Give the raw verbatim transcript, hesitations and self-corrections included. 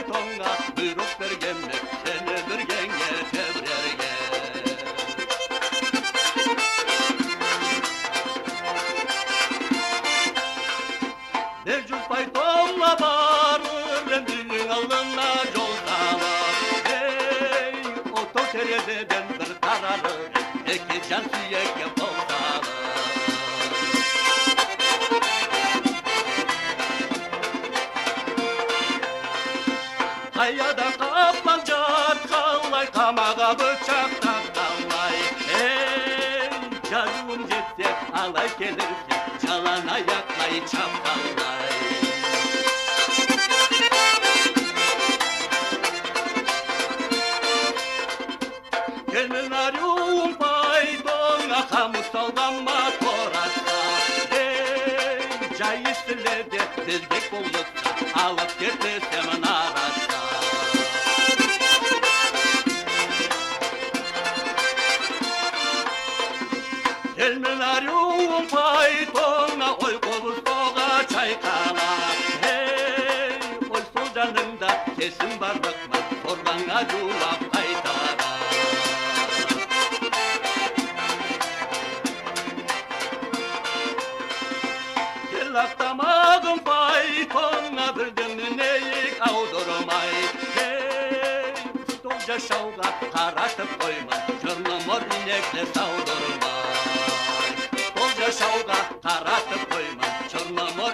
Тонга буйрукъ бергенме, сени биргенге тебирерге. Бир джюз файтонла барыр эм бизни аллына джол сала. Эй, отоу терезеден бир къарарыкъ, эки джан сюекге болсала. Къаяда къаплан джатханлай, къамагъа бычакъ такъгъанлай. Эй, джазыуум джетсе, алай келирсе, джалан аякълай чапханлай. Келмин ариуум файтоннга, хамут салгъанма торасха. Эй, джай иссиледе дезгек боллукъса, алып кетмесем нарасха. Келмин ариуум файтоннга, ой къобуз согъа чайкъала. Эй, ой, сол джанынгда кесим барлыкъма, соргъаннга джууап къайтара. Кел, ах тамагъым файтоннга, бир демни нейик аудурмай. Эй, Стол джашаугъа къаратып къоймай, чорномор ийнекле саудурмай. Стол джашаугъа къаратып къоймай, чорномор